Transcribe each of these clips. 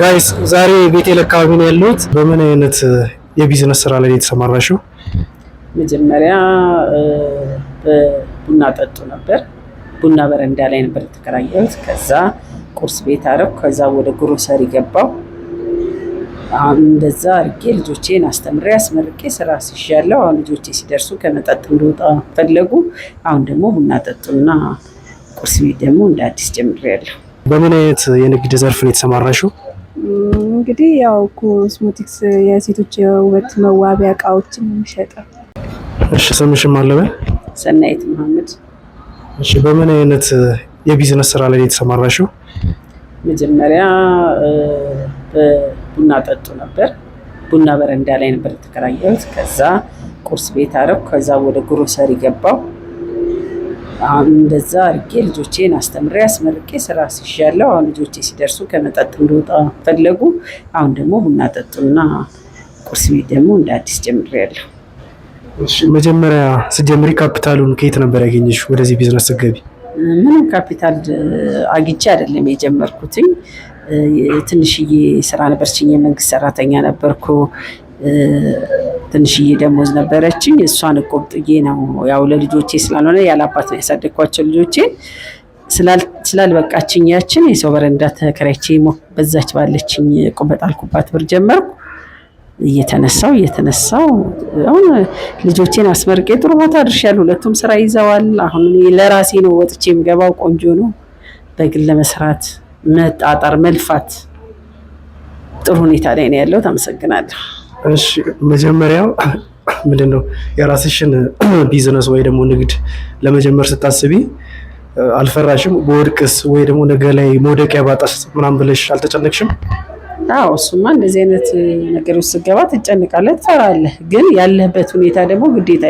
Guys፣ ዛሬ ቤቴል አካባቢ ነው ያለሁት። በምን አይነት የቢዝነስ ስራ ላይ የተሰማራሽው? መጀመሪያ በቡና ጠጡ ነበር። ቡና በረንዳ ላይ ነበር የተከራየሁት። ከዛ ቁርስ ቤት አደረኩ። ከዛ ወደ ግሮሰሪ ገባው። አሁን እንደዛ አድርጌ ልጆቼን አስተምሬ አስመርቄ ስራ አስይዣለሁ። አሁን ልጆቼ ሲደርሱ ከመጠጥ እንደወጣ ፈለጉ። አሁን ደግሞ ቡና ጠጡና ቁርስ ቤት ደግሞ እንደ አዲስ ጀምሬያለሁ። በምን አይነት የንግድ ዘርፍ ነው የተሰማራሽው? እንግዲህ ያው ኮስሞቲክስ የሴቶች የውበት መዋቢያ እቃዎችን የሚሸጠው። እሺ፣ ስምሽን ማን ልበል? ሰናይት መሐመድ። እሺ፣ በምን አይነት የቢዝነስ ስራ ላይ የተሰማራሽው? መጀመሪያ በቡና ጠጡ ነበር። ቡና በረንዳ ላይ ነበር የተከራየሁት። ከዛ ቁርስ ቤት አደረኩ። ከዛ ወደ ግሮሰሪ ገባው። አሁን እንደዛ አድርጌ ልጆቼን አስተምሬ አስመርቄ ስራ አስይዣለሁ። አሁን ልጆቼ ሲደርሱ ከመጠጥ እንደወጣ ፈለጉ። አሁን ደግሞ ቡና ጠጡና ቁርስ ቤት ደግሞ እንደ አዲስ ጀምሬያለሁ። እሺ፣ መጀመሪያ ስትጀምሪ ካፒታሉን ከየት ነበር ያገኘሽ ወደዚህ ቢዝነስ ስትገቢ? ምንም ካፒታል አግኝቼ አይደለም የጀመርኩትኝ። ትንሽዬ ስራ ነበረችኝ። የመንግስት ሰራተኛ ነበርኩ። ትንሽዬ ደሞዝ ነበረችኝ። እሷን ቆጥቤ ነው፣ ያው ለልጆቼ ስላልሆነ፣ ያለ አባት ነው ያሳደግኳቸው ልጆቼን፣ ስላልበቃችኝ ያችን የሰው በረንዳ ተከራይቼ በዛች ባለችኝ በጣልኩባት ብር ጀመርኩ። እየተነሳው እየተነሳው አሁን ልጆቼን አስመርቄ ጥሩ ቦታ አድርሻለሁ። ሁለቱም ስራ ይዘዋል። አሁን እኔ ለራሴ ነው ወጥቼ የምገባው። ቆንጆ ነው። በግል ለመስራት መጣጣር፣ መልፋት፣ ጥሩ ሁኔታ ላይ ነው ያለሁት። አመሰግናለሁ። እሺ፣ መጀመሪያው ምንድን ነው፣ የራስሽን ቢዝነስ ወይ ደግሞ ንግድ ለመጀመር ስታስቢ አልፈራሽም? ብወድቅስ ወይ ደግሞ ነገ ላይ መውደቂያ ባጣስ ምናምን ብለሽ አልተጨነቅሽም? አዎ፣ እሱማ እንደዚህ አይነት ነገሮች ስትገባ ትጨንቃለህ፣ ትፈራለህ። ግን ያለህበት ሁኔታ ደግሞ ግዴታ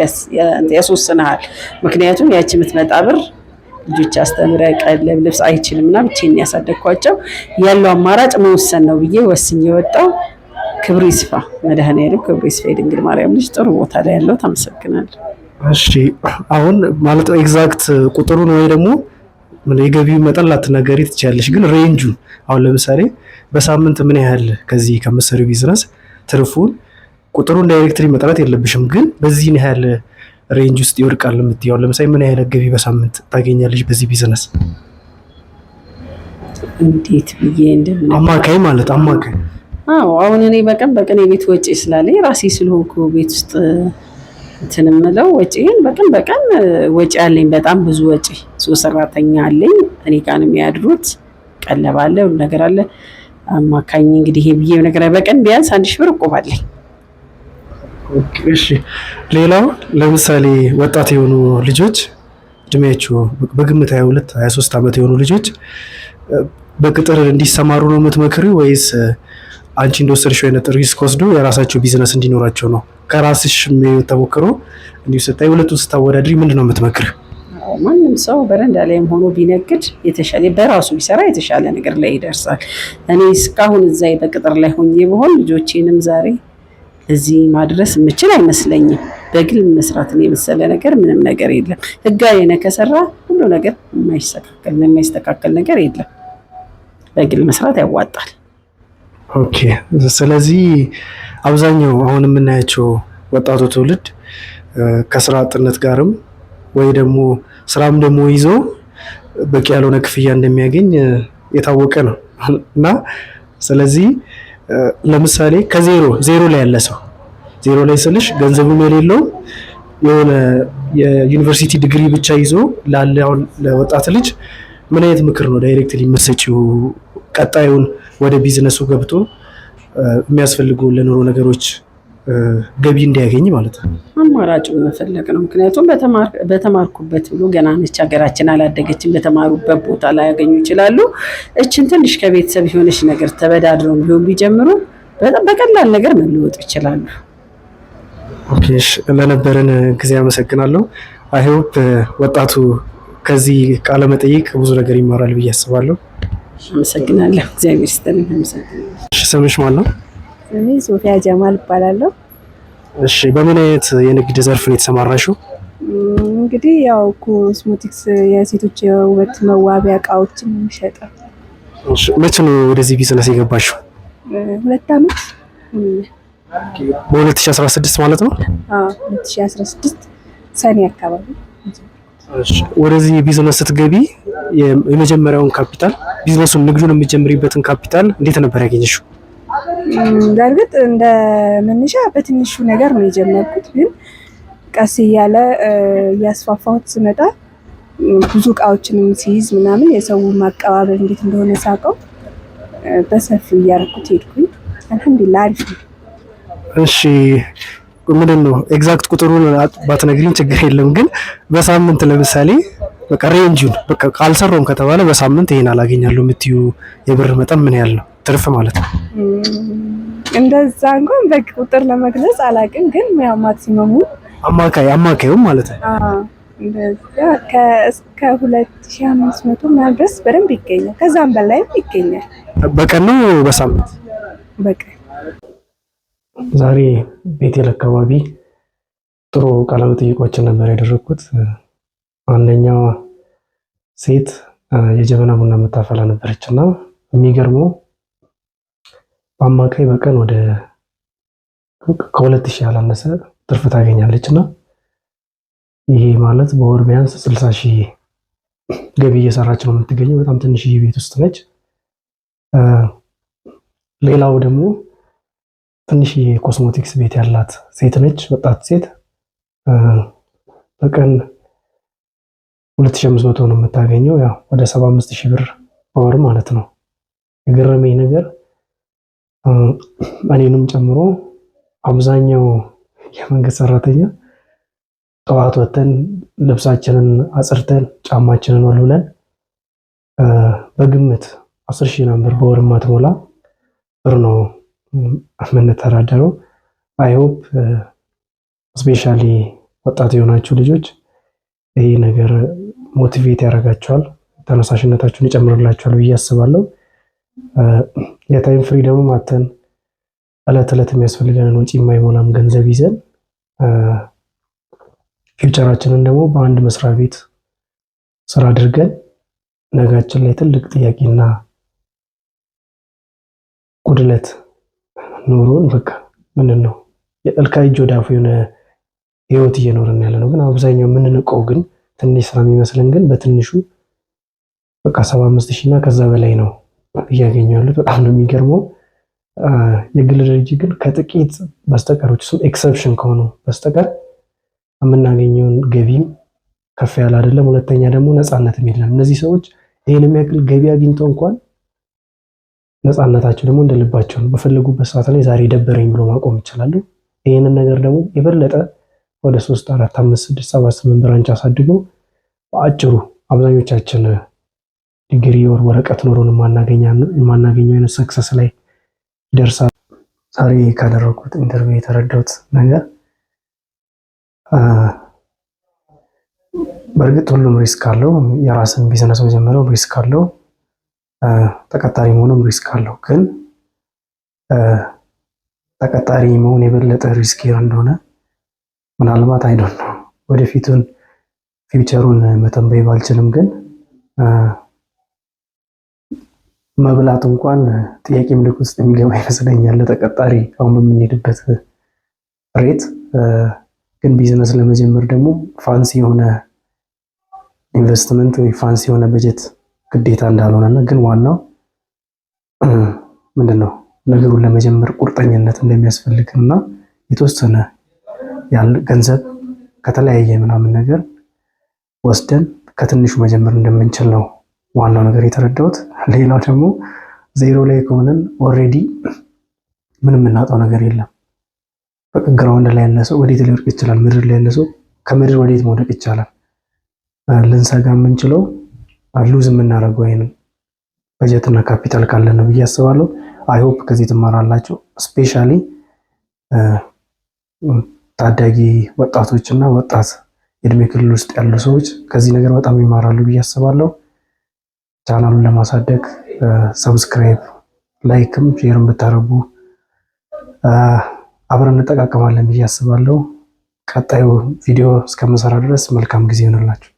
ያስወስንሃል። ምክንያቱም ያቺ የምትመጣ ብር ልጆች አስተምረህ ቀለብ ልብስ አይችልም እና ብቻዬን ያሳደግኳቸው፣ ያለው አማራጭ መወሰን ነው ብዬ ወስኜ የወጣው። ክብሩ ይስፋ መድኃኔዓለም፣ ክብሩ ይስፋ የድንግል ማርያም ልጅ፣ ጥሩ ቦታ ላይ ያለው። አመሰግናለሁ። እሺ፣ አሁን ማለት exact ቁጥሩን ወይ ደግሞ የገቢው መጠን ላትናገሪ ትችያለሽ፣ ግን range ኡ አሁን ለምሳሌ በሳምንት ምን ያህል ከዚህ ከምትሰሪው ቢዝነስ ትርፉን፣ ቁጥሩን directly መጥራት የለብሽም፣ ግን በዚህን ያህል range ውስጥ ይወድቃል የምትይው፣ ለምሳሌ ምን ያህል ገቢ በሳምንት ታገኛለሽ በዚህ ቢዝነስ? እንዴት ብዬ እንደምን አማካይ ማለት አማካይ። አዎ፣ አሁን እኔ በቀን በቀን የቤት ወጪ ስላለኝ፣ ራሴ ስለሆንኩ ቤት ውስጥ እንትን የምለው ወጪን፣ በቀን በቀን ወጪ አለኝ። በጣም ብዙ ወጪ፣ ሶስት ሰራተኛ አለኝ። እኔ ጋር ነው የሚያድሩት። ቀለብ አለ፣ ሁሉ ነገር አለ። አማካኝ እንግዲህ ይሄ ብዬ ነገር በቀን ቢያንስ 1000 ብር እቆባለኝ። እሺ፣ ሌላው ለምሳሌ ወጣት የሆኑ ልጆች፣ እድሜያቸው በግምት 22 23 ዓመት የሆኑ ልጆች በቅጥር እንዲሰማሩ ነው የምትመክሪው ወይስ አንቺ እንደወሰድሽው አይነት risk ወስዶ የራሳቸው ቢዝነስ እንዲኖራቸው ነው? ከራስሽ ተሞክሮ እንዲሁ ስታይ፣ ሁለቱን ስታወዳድሪ ምንድን ነው የምትመክሪው? ማንም ሰው በረንዳ ላይም ሆኖ ቢነግድ የተሻለ፣ በራሱ ቢሰራ የተሻለ ነገር ላይ ይደርሳል። እኔ እስካሁን እዛ በቅጥር ላይ ሆኜ ብሆን ልጆቼንም ዛሬ እዚህ ማድረስ የምችል አይመስለኝም። በግል መስራትን የመሰለ ነገር ምንም ነገር የለም። ህጋዊ ነህ ከሰራ ሁሉ ነገር የማይስተካከል ነገር የለም። በግል መስራት ያዋጣል። Okay፣ ስለዚህ አብዛኛው አሁን የምናያቸው ወጣቱ ትውልድ ከስራ አጥነት ጋርም ወይ ደግሞ ስራም ደግሞ ይዞ በቂ ያልሆነ ክፍያ እንደሚያገኝ የታወቀ ነው። እና ስለዚህ ለምሳሌ ከዜሮ ዜሮ ላይ ያለ ሰው፣ ዜሮ ላይ ስልሽ ገንዘቡም የሌለው፣ የሆነ የዩኒቨርሲቲ ዲግሪ ብቻ ይዞ ላለ አሁን ለወጣት ልጅ ምን አይነት ምክር ነው directly የምትሰጪው? ቀጣዩን ወደ ቢዝነሱ ገብቶ የሚያስፈልጉ ለኑሮ ነገሮች ገቢ እንዲያገኝ ማለት ነው። አማራጩን መፈለግ ነው። ምክንያቱም በተማርኩበት ብሎ፣ ገና ነች ሀገራችን አላደገችም። በተማሩበት ቦታ ላይ ያገኙ ይችላሉ። እችን ትንሽ ከቤተሰብ የሆነች ነገር ተበዳድረው ቢሆን ቢጀምሩ በጣም በቀላል ነገር መለወጥ ይችላሉ። Okay፣ እሺ፣ ለነበረን ጊዜ አመሰግናለሁ። I hope ወጣቱ ከዚህ ቃለ መጠይቅ ብዙ ነገር ይማራል ብዬ አስባለሁ። አመሰግናለሁ። እግዚአብሔር ይስጥልኝ። አመሰግናለሁ። እሺ፣ ስምሽ ማን ነው? ስሜ ሶፊያ ጀማል እባላለሁ። እሺ፣ በምን አይነት የንግድ ዘርፍ ነው የተሰማራሽው? እንግዲህ ያው ኮስሞቲክስ የሴቶች የውበት መዋቢያ እቃዎችን የሚሸጠው። እሺ፣ መቼ ነው ወደዚህ ቢዝነስ የገባሽው? 2 አመት ሆኖኛል። በ2016 ማለት ነው። አዎ፣ 2016 ሰኔ አካባቢ። ወደዚህ ቢዝነስ ስትገቢ የመጀመሪያውን ካፒታል፣ ቢዝነሱን ንግዱን የምትጀምሪበትን ካፒታል እንዴት ነበር ያገኘሽው? በእርግጥ እንደ መነሻ በትንሹ ነገር ነው የጀመርኩት፣ ግን ቀስ እያለ እያስፋፋሁት ስመጣ ብዙ እቃዎችንም ሲይዝ ምናምን የሰው ማቀባበል እንዴት እንደሆነ ሳውቀው በሰፊው እያደረኩት ሄድኩኝ። አልሐምዱሊላህ አሪፍ ነው። እሺ፣ ምንድን ነው exact ቁጥሩን ባትነግሪኝ ችግር የለም፣ ግን በሳምንት ለምሳሌ በቃ range ኡን በቃ ካልሰራውም ከተባለ በሳምንት ይሄን አላገኛለሁ የምትዩ የብር መጠን ምን ያህል ነው? ትርፍ ማለት ነው። እንደዛ እንኳን በቁጥር ለመግለጽ አላውቅም፣ ግን ያው maximum ኡ አማካዩም ማለት ነው። እንደዛ እስከ 2500 ምናምን ድረስ በደንብ ይገኛል። ከዛም በላይም ይገኛል። በቀን ነው በሳምንት? በቀን። ዛሬ ቤቴል አካባቢ ጥሩ ቃለመጠይቆችን ነበር ያደረግኩት። አንደኛዋ ሴት የጀበና ቡና የምታፈላ ነበረች እና የሚገርመው በአማካይ በቀን ወደ ከ2000 ያላነሰ ትርፍ ታገኛለች እና ይሄ ማለት በወር ቢያንስ 60,000 ገቢ እየሰራች ነው የምትገኘው። በጣም ትንሽዬ ቤት ውስጥ ነች። ሌላው ደግሞ ትንሽዬ ኮስሞቲክስ ቤት ያላት ሴት ነች፣ ወጣት ሴት፣ በቀን 2500 ነው የምታገኘው። ያው ወደ 75,000 ብር በወር ማለት ነው። የገረመኝ ነገር እኔንም ጨምሮ አብዛኛው የመንግስት ሰራተኛ ጠዋት ወጥተን ልብሳችንን አጽድተን ጫማችንን ወልውለን በግምት 10,000 ነበር በወር የማትሞላ ብር ነው የምንተዳደረው። I hope especially ወጣት የሆናችሁ ልጆች ይህ ነገር motivate ያደርጋችኋል፣ ተነሳሽነታችሁን ይጨምርላችኋል ብዬ አስባለሁ። የ time freedom ደግሞ ማተን እለት እለት የሚያስፈልገንን ወጪ የማይሞላም ገንዘብ ይዘን future ኣችንን ደግሞ በአንድ መስሪያ ቤት ስራ አድርገን ነጋችን ላይ ትልቅ ጥያቄና ጉድለት ኖሮን በቃ ምንድን ነው ከእጅ ወደ አፉ የሆነ ህይወት እየኖርን ያለ ነው። ግን አብዛኛው የምንንቀው ግን ትንሽ ስራ የሚመስለን ግን በትንሹ በቃ 75,000 እና ከዛ በላይ ነው እያገኙ ያሉት። በጣም ነው የሚገርመው። የግል ድርጅት ግን ከጥቂት በስተቀሮች እሱም exception ከሆኑ በስተቀር የምናገኘውን ገቢም ከፍ ያለ አይደለም። ሁለተኛ ደግሞ ነፃነትም የለም። እነዚህ ሰዎች ይህን የሚያክል ገቢ አግኝተው እንኳን ነፃነታቸው ደግሞ እንደልባቸው ነው። በፈለጉበት ሰዓት ላይ ዛሬ ደበረኝ ብሎ ማቆም ይችላሉ። ይህንን ነገር ደግሞ የበለጠ ወደ 3፣ 4፣ 5፣ 6፣ 7፣ 8 branch አሳድገው በአጭሩ አብዛኞቻችን ዲግሪ ወር ወረቀት ኖሮን የማናገኘው አይነት success ላይ ይደርሳል። ዛሬ ካደረኩት interview የተረዳሁት ነገር በእርግጥ ሁሉም risk አለው። የራስን ቢዝነስ መጀመሪያው risk አለው። ተቀጣሪ መሆኑም risk አለው። ግን ተቀጣሪ መሆን የበለጠ risk እንደሆነ ምናልባት I don't know፣ ወደፊቱን future ኡን መተንበይ ባልችልም ግን መብላት እንኳን ጥያቄ ምልክት ውስጥ የሚገባ ይመስለኛል ለተቀጣሪ አሁን በምንሄድበት rate። ግን ቢዝነስ ለመጀመር ደግሞ fancy የሆነ ኢንቨስትመንት ወይ fancy የሆነ በጀት ግዴታ እንዳልሆነና ግን ዋናው ምንድን ነው ነገሩን ለመጀመር ቁርጠኝነት እንደሚያስፈልግ እና የተወሰነ ያለ ገንዘብ ከተለያየ ምናምን ነገር ወስደን ከትንሹ መጀመር እንደምንችል ነው ዋናው ነገር የተረዳሁት። ሌላው ደግሞ ዜሮ ላይ ከሆነን already ምንም የምናጣው ነገር የለም። በቃ ground ላይ ያለ ሰው ወዴት ሊወድቅ ይችላል? ምድር ላይ ያለ ሰው ከምድር ወዴት መውደቅ ይቻላል? ልንሰጋ የምንችለው lose የምናደርገው ወይንም በጀትና ካፒታል ካለ ነው ብዬ አስባለሁ። I hope ከዚህ ትማራላችሁ። Especially ታዳጊ ወጣቶች እና ወጣት የእድሜ ክልል ውስጥ ያሉ ሰዎች ከዚህ ነገር በጣም ይማራሉ ብዬ አስባለሁ። ቻናሉን ለማሳደግ subscribe፣ like ም share ም ብታደርጉ አብረን እንጠቃቀማለን ብዬ አስባለሁ። ቀጣዩ ቪዲዮ እስከምሰራ ድረስ መልካም ጊዜ ይሆንላችሁ።